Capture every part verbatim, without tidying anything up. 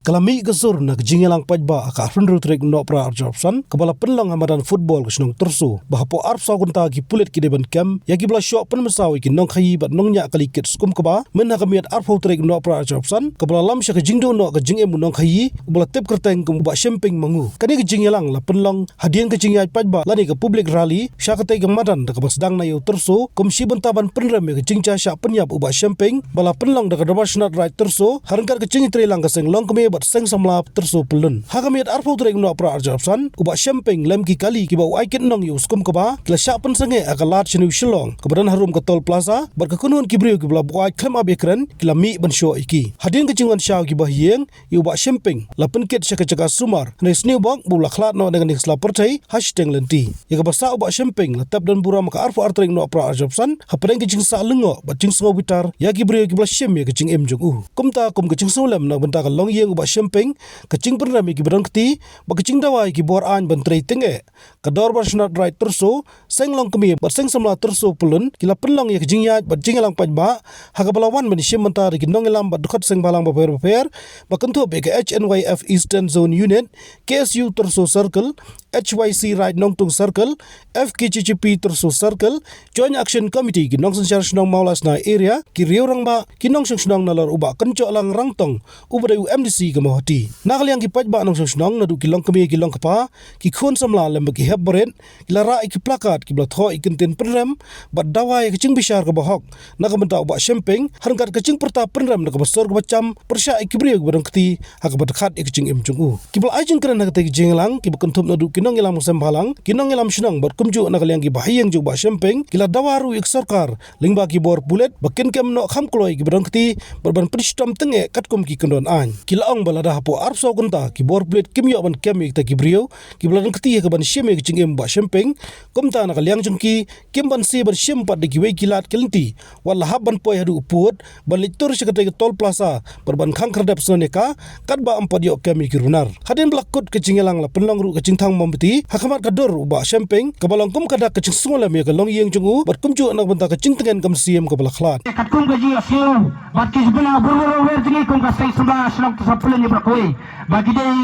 ka la mih ka sur na ka jingïalang paidbah ha ka arphew hynriew tarik u Nohprah arhajar arphew san, kaba la pynlong ha madan football ka shnong Tyrso, ba hapoh arphew saw kynta ki pulit ki dei ban kem ïa kiba la shoh pynmynsaw ïa ki nongkhaïi bad nongñiah kali kit skum kaba, myn ha ka miet arphew tarik u Nohprah arhajar arphew san, kaba la lam sha ka jingduh noh ka jingim u nongkhaïi uba la tip kyrteng kum u Bah Shemping Mangu. Kane ka jingïalang la pynlong hadien ka jingïaid paidbah lane ka public rally sha katei ka madan, da kaba sdang na ïew Tyrso kum shi bynta ban pynrem ïa ka jingjia shah pynïap u Bah Shemping, ba la pynlong da ka Dorbar Shnat Raid Tyrso ha ryngkat ka jingïatreilang ka seng longkmie bad seng samla Tyrso Pyllun. Ha ka miet arphew tarik u Nohprah arhajar arphew san, u Bah Shemping lem ki kali kiba u ai kit nong ïa u skum kaba, ki la shah pynsangeh ha ka lad shane u Shillong kaba don harum ka Toll Plaza bad ka kynhun ki briew kiba la buaid khlem ap ïakren ki la mih ban shoh ïa ki. Hadien ka jingwan shaw kiba ha ïing ïa u Bah Shemping, la pynkit sha ka jaka sumar, hynrei sniewbok ba u la khlad noh na kane ka sla pyrthei ha shiteng lynti. Ïa kaba sah u Bah Shemping la tep don burom ha ka arphew ar tarik u Nohprah arhajar arphew san hapdeng ka jingsah lyngngoh bad jingsngew bitar ïa ki briew kiba la shim ïa ka jingim jong u. Kumta kum ka jingsngewlem na ka bynta ka longïing u Bah Shemping, ka jingpynrem ïa kiba don kti bad ka jingdawa ïa ki bor aiñ ban trei tyngeh, ka Dorbar Shnat Raid Tyrso, seng longkmie bad seng samla Tyrso Pyllun ki la pynlong ïa ka jingïaid bad jingïalang paidbah, ha kaba la wan ban ïashim bynta da ki nongïalam bad dkhot seng bhalang bapher bapher, ba kynthup ïa ka H N Y F Eastern Zone Unit, K S U Tyrso Circle, H Y C Raid Nongtung Circle, F K J G P Tyrso Circle, Joint Action Committee ki nongsynshar shnong Mawlasnai Area, ki riew rangbah, ki nongshong shnong nalor u Bah Kynjohlang Rangtong uba dei u M D C ka Mawhati. Na ka liang ki paidbah nongshong shnong naduh ki longkmie ki longkpa, ki khun samla lem bad ki hep barit, ki la rah ïa ki placard kiba la thoh ïa ki kyntien pynrem bad dawa ïa ka jingbishar kaba hok na ka bynta u Bah Shemping, ha ryngkat ka jingpyrta pynrem na kaba sur kaba jam pyrshah ïa ki briew kiba don kti ha kaba dkhat ïa ka jingim jong u. Kiba la ai jingkren ha katei ka jingïalang kiba kynthup naduh ki nongïalam seng bhalang, ki nongïalam shnong bad kumjuh na ka liang kiba ha ïing jong u Bah Shemping, ki la dawa ruh ïa ka sorkar lyngba ki bor pulit ba kin kem noh kham kloi ïa kiba don kti bad ban pynshitom tyngeh katkum ki kyndon aiñ. Ki la ong ba lada hapoh arphew saw kynta ki bor pulit kim ïoh ban kem ïa kita ki briew kiba la don kti ha kaban shim ïa ka jingim u Bah Shemping, kumta na ka liang jong ki, kim banse ban shim pat da kiwei ki lad ki lynti, wat la hap ban poi haduh u pud ban leit tur sha katei ka Toll Plaza bad ban khang khyrdep shen ïa ka, katba ym pat ïoh kem ïa ki runar. Hadien ba la kut ka jingïalang la pynlong ruh ka jingthang mombati ha khmat ka dur u Bah Shemping, kaba long kum ka dak ka jingsngewlem ïa ka longïing jong u bad kumjuh na ka bynta ka jingtngen ka mynsiem kaba la khlad. Katkum ka jingïaseng bad ki jingpynbna bun bun wer jong ngi kum ka seng samla shnong Tyrso Pyllun Ïewkhrong, ba ki dei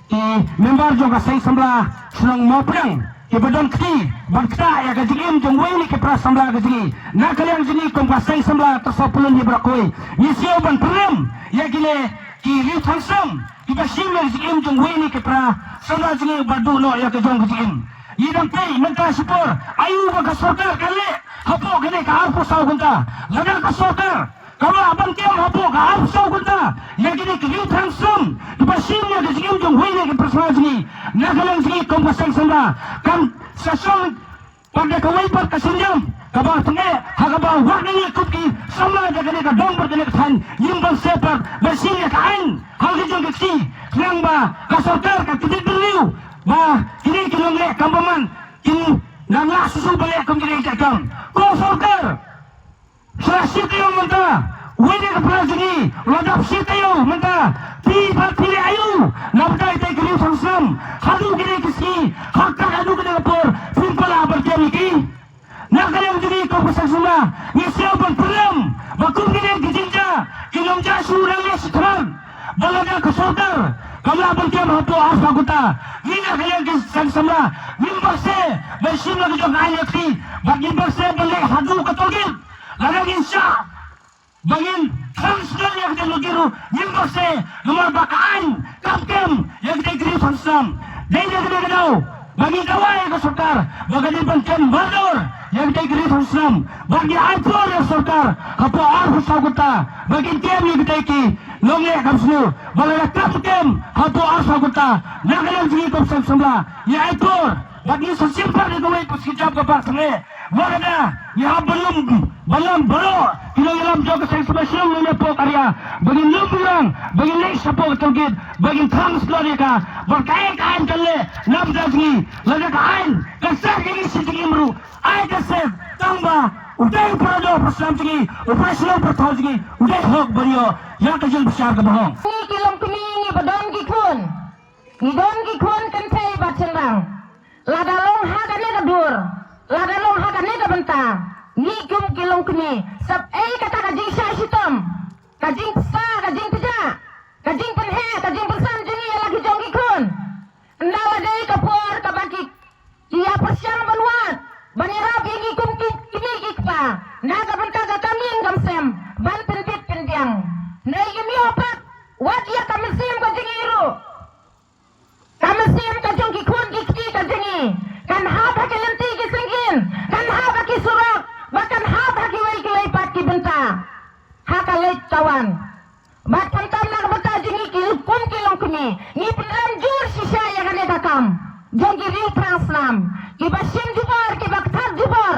ki member jong ka seng samla shnong Mawpdeng kiba don kti ban ktah ïa ka jingim jong uwei na ki para samla ka jong ngi. Na ka liang jong ngi kum ka seng samla Tyrso Pyllun Ïewkhrong, ngi sngew ban pynrem ïa kine ki riew thangsnam kiba shim ïa ka jingim jong uwei na ki para samla jong ngi ba duh noh ïa ka jong ka jingim. Ngi dang peit mynta shipor aïu ba ka sorkar kan leh hapoh kane ka arphew saw kynta. Lada ka sorkar kam lah ban kem hapoh ka arphew saw kynta ïa kine ki riew thangsnam kiba shim ïa ka jingim jong uwei na ki para samla jong ngi, na ka liang jong ngi kum ka seng samla kan sa shong pat da kawei pat ka synjam kaba tyngeh ha kaba wat na ngi kum ki samla jong kane ka dong bad kane ka thaiñ, ngim banse pat ban shim ïa ka aiñ ha ka jong ka kti, khnang ba ka sorkar ka kyndiat bynriew ba kine ki nongleh kam bymman kin nang lah shuh shuh ban leh kum kine ki jait kam. Ko sorkar, sa shi taïew mynta, uwei na ka para jong ngi u la dap shi taïew mynta. Phi pat phi leh aïu na bynta kitei ki riew thangsnam? Haduh kine ki sngi, ha kata haduh kane ka por phim pat lah ban kem ïa ki. Na ka liang jong ngi kum ka seng samla ngi sngew ban pynrem ba kum kine ki jingjia kin ym jah shuh nangne shakhmat. Ba lada ka sorkar kam lah ban kem hapoh arphew saw kynta, ngi na ka liang ki seng samla ngim banse ban shim la ka jong ka aiñ ïa ka kti bad ngim banse ban leh haduh ka toll gate. Lada ngin shah ba ngin thang sdang ïa ka jong ka kti ruh ngim banse, namar ba ka aiñ kam kem ïa kitei ki riew thangsnam. Dei na kane ka daw ba ngi dawa ïa ka sorkar ba ka dei ban kem mardor ïa kitei ki riew thangsnam bad ngi ai por ïa ka sorkar hapoh arphew saw kynta ba kin kem ïa kitei ki nongleh kam sniew. Ba lada kam kem hapoh arphew saw kynta, na ka liang jong ngi kum seng samla ngi ai por bad ngi sa shim pat ïa kawei pat ka jingïarap kaba sangeh. Wat lada ngi hap ban lum, ban lum baroh ki nongïalam jong ka seng samla shnong nongïapoh ka ria ba ngin lum burom, ba ngin leit shapoh ka toll gate, ba ngin thang shlur ïa ka, bad kaei ka aiñ kan leh na bynta jong ngi. Lada ka aiñ kan shet ïa ngi shi jingim ruh, ai kan shet, tang ba u dei u para doh para snam jong ngi, u para shnong para thaw jong ngi u dei hok ban ïoh ïa ka jingbishar kaba hok. Ngi ki longkmie ngi ba don ki khun, ngi don ki khun kynthei bad shynrang. Lada long ha kane ka dur, lada long ha kane ka bynta, ngi kum ki longkmie, sep ei kata ka jingshah shitom, ka jingpisa, ka jingtjah, ka jingpynheh, ka jingpynsan jong ngi ïa la ki jong ki khun. Ynda la dei ka por kaba ki, ki ïa pyrshang ban wad, ban ïarap ïa ngi kum ki kmie ki kpa. Na ka bynta ka kam ïing kam sem, ban pynbit pynbiang. Hynrei ngim ïoh pat, wat ïa ka mynsiem ka jong ngi ruh. Ka mynsiem ka jong ki khun ki kti ka jong ngi kan hap ha ki lynti ki syngkien, kan hap ha ki surok, bad kan hap ha kiwei kiwei pat ki bynta ha ka leit ka wan. Bad khamtam na ka bynta jong ngi ki kum ki longkmie, ngi pynrem jur shisha ïa kane ka kam jong ki riew thrang snam kiba shim jubor, kiba kthat jubor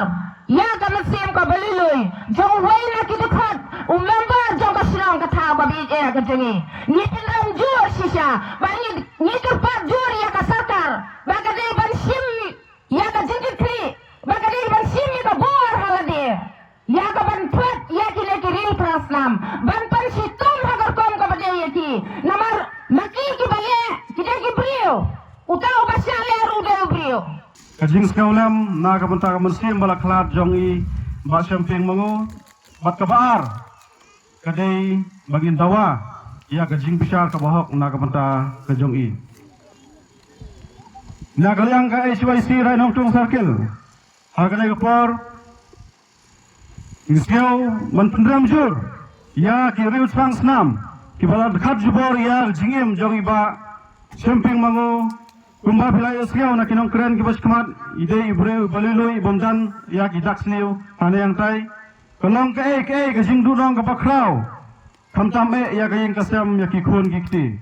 ïa ka mynsiem kaba lui lui jong uwei na ki dkhot u member jong ka shnong ka thaw kaba ïeit ka jong ngi. Ngi pynrem jur shisha, ba ngi, ngi kyrpad jur ïa ka sorkar ba ka dei ban shim ïa ka jingkitkhlieh, ba ka dei ban shim ïa ka bor ha lade ïa ka ban phet ïa kine ki riew thrang snam ban pynshitom ha ka rukom kaba dei ïa ki. Namar ma ki kiba leh ki dei ki briew, uta uba shah leh ruh u dei u briew. Ka jingsngewlem na ka bynta ka mynsiem ba la khlad jong i Bah Shemping Mangu, bad kaba ar ka dei ba ngin dawa ïa ka jingbishar kaba hok na ka bynta ka jong i. Na ka liang ka H Y C Raid Nongtung Circle, ha kane ka por ngi sngew ban pynrem jur ïa ki riew thrang snam kiba la dkhot jubor ïa ka jingim jong i Bah Shemping Mangu. Kumba phi la ïohsngew na ki nongkren kiba shkhmat, i dei i briew ba lui lui, bym don ïa ki dak sniew hane hangtai. Ka long kaei kaei ka jingduhnong kaba khraw, khamtam eh ïa ka ïing ka sem, ïa ki khun ki kti.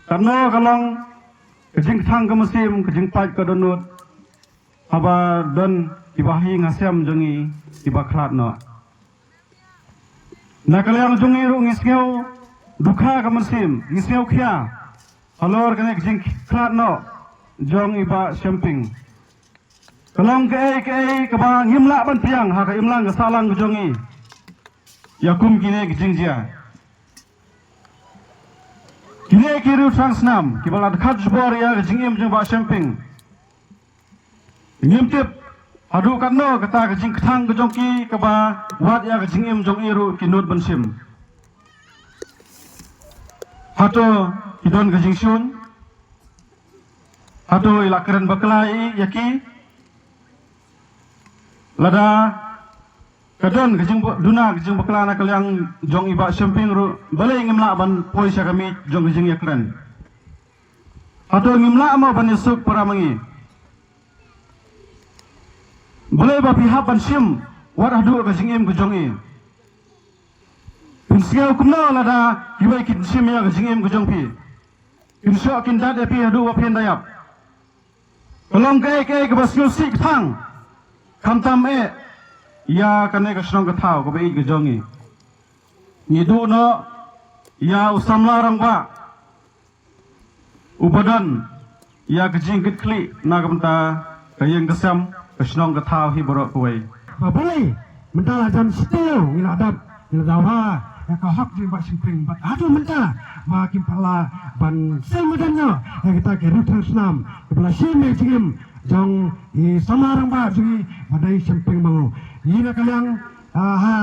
Katno ka long ka jingkthang ka mynsiem, ka jingpait ka dohnud haba don kiba ha ïing ha sem jong ngi kiba khlad noh. Na ka liang jong ngi ruh ngi sngew dukha ka mynsiem, ngi sngew khia halor kane ka jingkhlad noh jong i Bah Shemping. Ka long kaei kaei kaba ngim lah ban pdiang ha ka imlang ka sahlang ka jong ngi ïa kum kine ki jingjia. Kine ki riew thrang snam kiba la dkhot jubor ïa ka jingim jong Bah Shemping, ngim tip haduh katno kata ka jingkthang ka jong ki kaba wad ïa ka jingim jong i ruh ki nud ban shim. Hato ki don ka jingshion? Hato i la kren bakla ïa ki? Lada ka don ka jingduna ka jingbakla na ka liang jong i Bah Shemping ruh, balei ngim lah ban poi sha ka miej jong ka jingïakren? Hato ngim lah mo ban ïasuk para ma ngi? Balei ba phi hap ban shim wat haduh ka jingim ka jong i? Phin sngew kumno lada kiwei kin shim ïa ka jingim ka jong phi? Kin shoh kin dat ïa phi haduh ba phin da ïap. Ka long kaei kaei kaba sngewsih kthang, khamtam eh ïa kane ka shnong ka thaw kaba ïeit ka jong ngi. Ngi duh noh ïa u samla rangbah uba don ïa ka jingkitkhlieh na ka bynta ka ïing ka sem, ka shnong ka thaw hi baroh kawei. Ba balei mynta la jan shtew ngi la dap, ngi la dawa ïa ka hok jong i Bah Shemping, bad haduh mynta ba kim pat lah ban seng madan noh ïa kita ki riew thrang snam kiba la shim ïa ka jingim jong i samla rangbah jong ngi ba dei Shemping Mangu. Ngi na ka liang, ah, ha,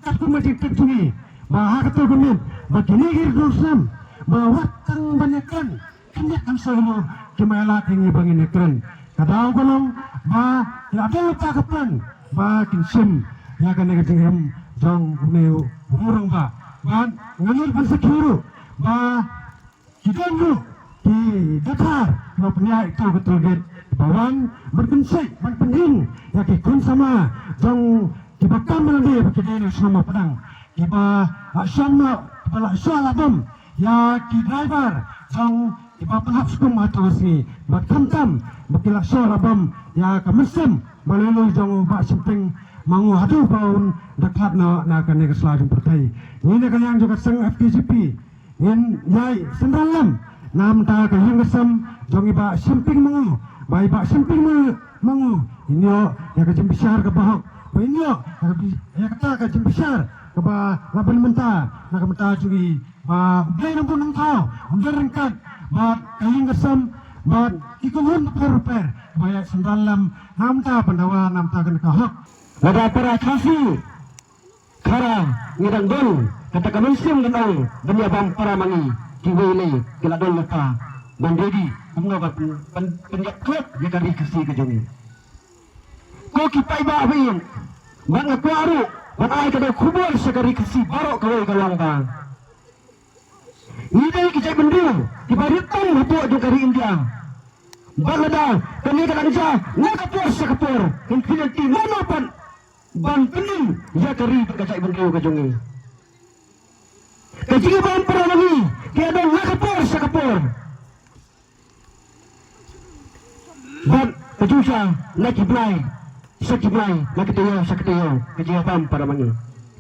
katkum ka jingtip jong ngi ba ha kato ka miet ba kine ki riew thrang snam ba wat tang ban ïakren, kim ïa kan soi mo, kim ïa lad ïa ngi ba ngin ïakren. Ka daw ka long ba la dei uta ka plan ba kin shim ïa kane ka jingim jong une u rangbah. Bad ngan ïa ban sakhi ruh ba ki don ruh ki datar ba pynïaid ïa ka toll gate ba wan ban pynsih ban pynhing ïa ki khun samla jong kiba kam lade ba ki dei na shnong Mawpdang, kiba la shong noh, kiba la shah la bom ïa ki driver jong kiba pynhap skum ha to sngi, bad khamtam ba ki la shah la bom ïa ka mynsiem ba lui lui jong u Bah Shemping Mangu haduh ba un da khlad noh na kane ka sla jong pyrthei. Ngi na ka liang jong ka seng F K J P ngin ïai synran lem na ka bynta ka ïing ka sem jong i Bah Shemping Mangu, ba i Bah Shemping Mangu, Mangu in ïoh ïa ka jingbishar kaba hok, ba in ïoh ïa ka bi-, ïa kata ka jingbishar kaba la ban mynta na ka bynta jong i, ba u Blei nongbuh nongthaw un don ryngkat bad ka ïing ka sem bad ki kynhun bapher bapher ba ïai synran lem na ka bynta ban dawa na ka bynta kane ka hok. Lada para Khasi Khara ngi dang don Kata ka mynsiem ban ong ban ïa bam para ma ngi, kiwei lei ki la don lypa ban ready kumno ban pyn- ban pynïap klet ïa ka ri Khasi ka jong ngi. Ko ki paidbah ba ïeit, bad nga kwah ruh ban ai ka dei khubor sha ka ri Khasi baroh kawei ka long ba ngi dei ki jaitbynriew kiba rit tam hapoh jong ka ri India. Bad lada kane ka dang jia na ka por sha ka por, infinity mano pat ban pynim ïa ka ri bad ka jaitbynriew ka jong ngi. Ka jingïabam para ma ngi ka don na ka por sha ka por. Bad ka jingshah na ki blai sha ki blai, na ka taïew sha ka taïew, ka jingïabam para ma ngi.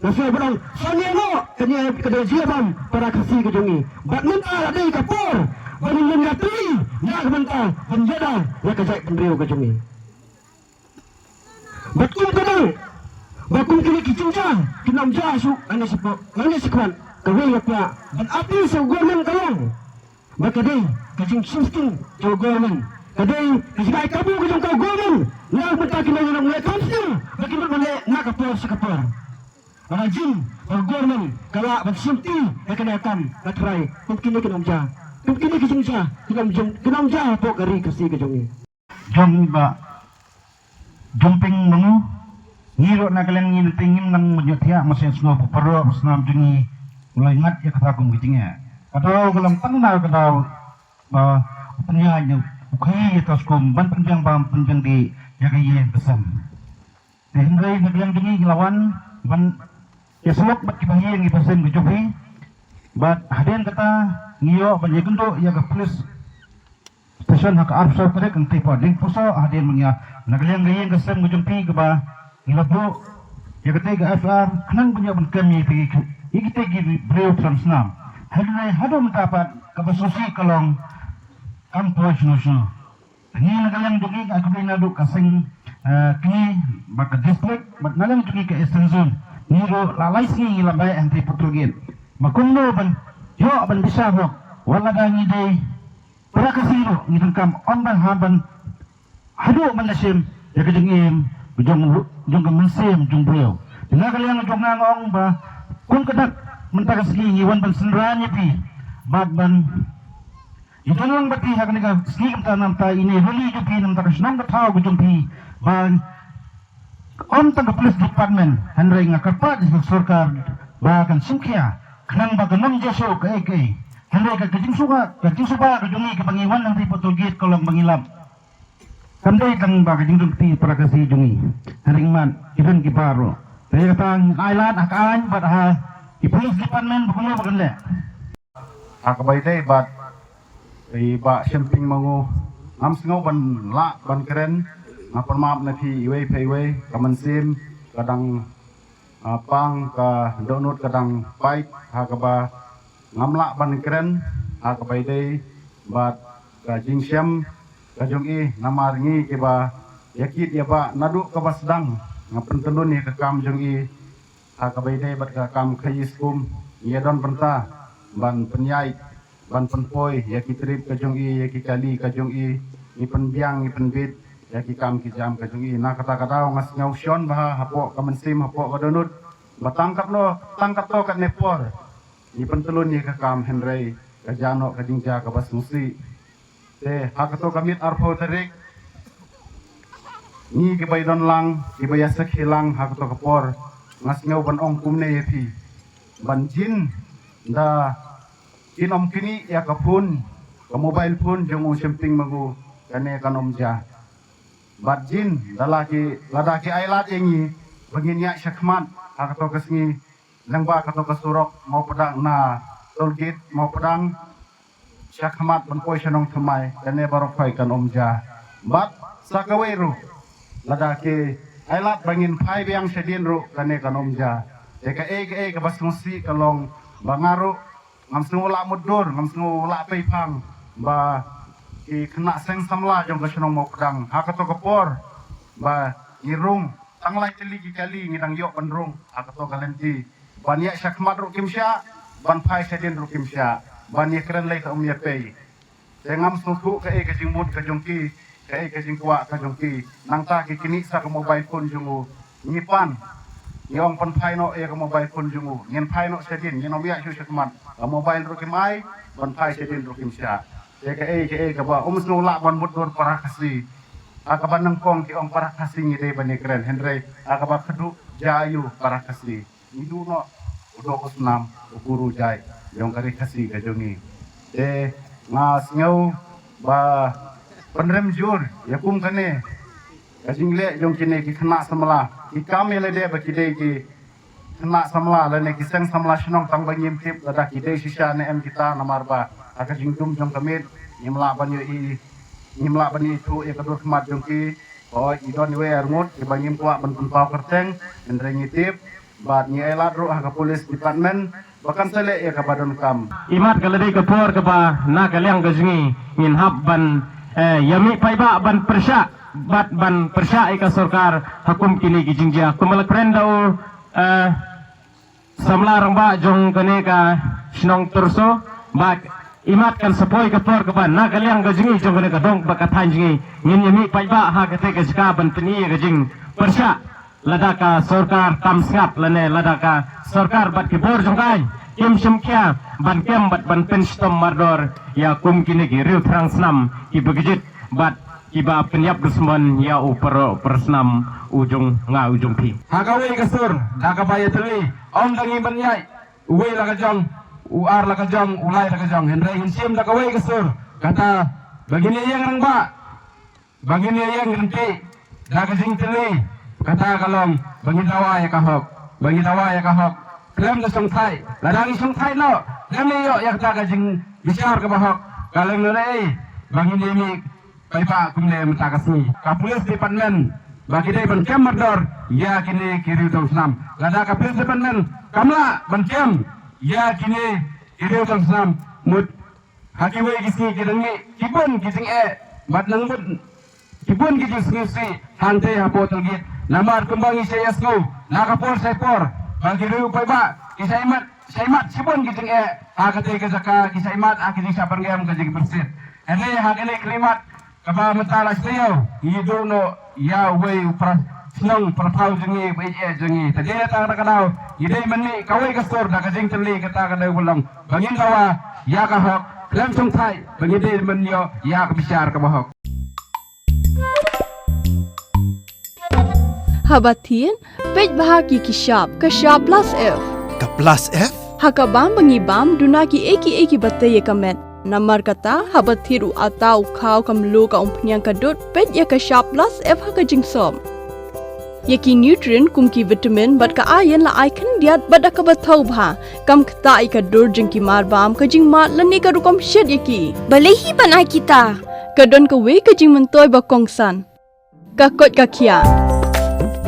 Na shu ba dang sha ngi no ka jingïabam para Khasi ka jong ngi. Bad mynta la dei ka por ban ïa ïatylli na ka bynta ban ïada ïa ka jaitbynriew ka jong ngi. Bad kum ka dang ba kum kine ki jingjia kin ym jia shuh, ngan ïa shu ngan ïa shu kwah, kawei nga kwah ban appeal sha u government ka long ba ka dei ka jingshim sting jong u government, ka dei ka jingai kabu ka jong ka u government na ka bynta kine ki nongmeh kam sting ba kin mut ban leh na ka por sha ka por. Ba ka jing ba u government ka lah ban shim ti ïa kane ka kam, ka trai kum kine kin ym jia, kum kine ki jingjia kin ym jia hapoh ka ri Khasi ka jong ngi. Jong i Bah Jumping Mangu, ngi ruh na ka liang ngi na te ngim nang mynjur thiah, ma shu sngewbha ba paralok ba snam jong ngi u la ngat ïa kata kum ka jingeh. Ka daw ka long tang na ka daw ba u pynïaid u khie ïa ka skum ban pynbiang bam pynbiang dih ïa ka ïing ka sem. Te hynrei na ka liang jong ngi ngi la wan ban ïasyllok bad ki bahaïing ki basem ka jong phi. Bad hadien kata ngi ïoh ban ïakynduh ïa ka police station ha ka arphew saw tarik, ngi tip pat ding puso hadien mynta na ka liang ka ïing ka sem ka jong phi kaba ngi la buh ïa kata ka F I R khnang ban ïoh ban kem ïa kata, ïa kata ki briew thrang snam. Hynrei haduh mynta pat kaba sngewsih ka long kam poi shano shano. Ngi na ka liang jong ngi ka khublei naduh ka seng, eh, kni bad ka district bad na liang jong ngi ka Eastern Zone. Ngi ruh la lai sngi ngi la beh hangtei Patrolgate. Ba kumno ban ïoh ban bishar hok, wat lada ngi dei para Khasi ruh ngi donkam ym ban ha ban haduh ban da shim ïa ka jingim jong jong ka mynsiem jong briew. Te na ka liang jong nga nga ong ba kum ka dak mynta ka sngi ngi wan ban synran ïa phi bad ban ïa ka long ba phi ha kane ka sngi kumta namta ine rally jong phi namta ka shnong ka thaw ka jong phi ba ym tang ka police department, hynrei nga kyrpad ïa ka sorkar ba kan sngewkhia khnang ba kan ym jia shuh kaei kaei. Hynrei ka, ka jingsuba, ka jingsuba ka jong ngi kaba ngi wan hangtei Patrolgate ka long ba ngi lap kam dei tang ba ka jingdon kti para Khasi jong ngi, hynrei mat ki don ki baroh. Te kata ngi ailad ha ka aiñ bad ha ki police department ba kumno ba kan leh. Ha kaba ïadei bad i Bah Shemping Mangu, ngam sngew ban lah ban kren, nga pynmap na phi iwei pa iwei, ka mynsiem ka dang, ah, pang, ka dohnud ka dang pait, ha kaba ngam lah ban kren ha kaba ïadei bad ka jingshem ka jong i, namar ngi kiba ïa kit ïa bah naduh kaba sdang nga pyntyllun ïa ka kam jong i ha kaba ïadei bad ka kam khaïi skum. Ngi ïa don bynta ban pynïaid ban pynpoi ïa ki trip ka jong i, ïa ki kali ka jong i, ngi pynbiang ngi pynbit ïa ki kam ki jam ka jong i. Na kata ka daw nga sngew shon bha hapoh ka mynsiem, hapoh ka dohnud ba tang katno, tang katto katne por ngi pyntyllun ïa ka kam, hynrei ka jia noh ka jingjia kaba sngewsih. Te ha kato ka miet arphew tarik, ngi kiba ïadon lang, kiba ïa sakhi lang ha kato ka por, nga sngew ban ong kumne ïa phi, ban jin da kin ym knieh ïa ka phone, ka mobile phone jong u Shemping Mangu, kane kan ym jia. Bad jin da la ki, lada ki ailad ïa ngi ba ngin ïaid shakhmat ha kato ka sngi, lyngba kato ka surok Mawpdang, na toll gate Mawpdang shakhmat ban poi sha Nongthymmai, kane baroh khoit kan ym jia. Bad sa kawei ruh, lada ki ailad ba ngin phai biang shadien ruh, kane kan ym jia. Te kaei kaei kaba sngewsih ka long ba nga ruh ngam sngew lah mutdur, ngam sngew lah peiphang ba ki khynnah seng samla jong ka shnong Mawpdang ha kato ka por ba ngi rung tang lai tylli ki kali, ngi dang ïoh ban rung ha kato ka lynti. Ban ïaid shakhmat ruh kim shah, ban phai shadien ruh kim shah, ban ïakren lei te ym ïapei. Te ngam sngewthuh kaei ka jingmut ka jong ki, kaei ka jingkwah ka jong ki. Nangta ki knieh sa ka mobile phone jong u. Ngi pan Ngi ong pynphai noh ïa ka mobile phone jong u. Ngin phai noh shadien, ngin ym ïa shu shakmat. Ka mobile ruh kim ai, pynphai shadien ruh kim shah. Te kaei kaei kaba um sngew lah ban mutdur para Khasi. Ha kaba nyngkong ki ong para Khasi ngi dei ban ïakren, hynrei ha kaba khadduh jia aiu para Khasi. Ngi duh noh u doh u snam u kur u jait jong ka ri Khasi ka jong ngi. Te nga sngew ba pynrem jur ïa kum kane ka jingleh jong kine ki khynnah samla. Ki kam ïa lade ba ki dei ki khynnah samla lane ki seng samla shnong tang ba ngim tip lada ki dei shisha ne em kita, namar ba ha ka jingdum jong ka miet ngim lah ban ïohi, ngim lah ban ïathuh ïa ka dur khmat jong ki. Hooid, i don iwei arngut kiba ngim kwah ban pynpaw kyrteng, hynrei ngi tip bad ngi ailad ruh ha ka police department ba kan sa leh ïa kaba donkam. Imat ka la dei ka por kaba na ka liang ka jong ngi ngin hap ban, eh, ïa mih paidbah ban pyrshah bad ban pyrshah ïa ka sorkar ha kum kine ki jingjia. Kumba la kren da u, eh, samla rangbah jong kane ka shnong Tyrso, ba imat kan sa poi ka por kaba na ka liang ka jong ngi, jong kane ka dong bad ka thaiñ jong ngi, ngin ïa mih paidbah ha kata ka jaka ban pyni ïa ka jingpyrshah. Lada ka sorkar kam sngap lane lada ka sorkar bad ki bor jong ka aiñ kim shim khia ban kem bad ban pynshitom mardor ïa kum kine ki riew thrang snam kiba kjit bad kiba pynïap dusmon ïa u para, para snam u jong nga u jong phi. Ha kawei ka sur da kaba ïatylli, ong da ngi ban ïaid, uwei la ka jong, u ar la ka jong, u lai la ka jong, hynrei ngin shim da kawei ka sur, kata ba ngin ïeng rangbah, ba ngin ïeng ryntih da ka jingtylli, kata ka long ba ngin dawa ïa ka hok, ba ngin dawa ïa ka hok khlem da shongthait. Lada ngi shongthait noh, lem ngi ïoh ïa kata ka jingbishar kaba hok, ka long lane ei ba ngin ïa mih paidbah kumne mynta ka sngi. Ka police department ba ki dei ban kem mardor ïa kine ki riew tong snam. Lada ka police department kam lah ban kem ïa kine ki riew tong snam, mut ha kiwei ki sngi ki dang mih ki bun ki jingeh bad nang bun ki bun ki jingsngewsih hangtei hapoh tollgate. Namar kumba ngi sa ïohsngew na ka por sha ka por ba ki riew paidbah ki sa ïmat, sa ïmat shibun ki jingeh ha katei ka jaka, ki sa ïmat ha ki jingshah byrngem, ka jingpyrshit. Hynrei ha kane ka ri mat kaba mynta la sdang ïa u, ngi duh noh ïa uwei u para shnong para phew jong ngi, ba ïeit jong ngi. Te dei na kata ka daw ngi dei ban mih kawei ka sur da ka jingtylli, kata ka daw ba long ba ngin dawa ïa ka hok khlem shongthait, ba ngin dei ban ïoh ïa ka bishar kaba hok. Haba thied, peit bha ki ki shap, ka shap plus F. Ka plus F? Ha ka bam ba ngi bam, duna kiei kiei kiba tei ïa ka met. Namar kata, haba thied u atta, u khaw, ka mluh, ka umphniang, ka dud, peit ïa ka shap plus F ha ka jingsop. Ïa ki nutrient kum ki vitamin bad ka iron la ai khyndiat bad da kaba thaw bha. Kam ktah ïa ka dur jong ki mar bam, ka jingmad lane ka rukom shet ïa ki. Balei hi ban ai kita? Ka don kawei ka jingmyntoi ba kongsan. Ka koit ka khiah.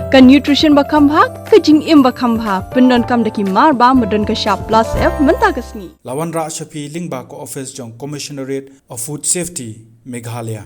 Ka nutrition ba kham bha, ka jingim ba kham bha. Pyndonkam da ki mar bam ba don ka shap plus F mynta ka sngi. La wanrah sha phi lyngba ka office jong Commissionerate of Food Safety, Meghalaya.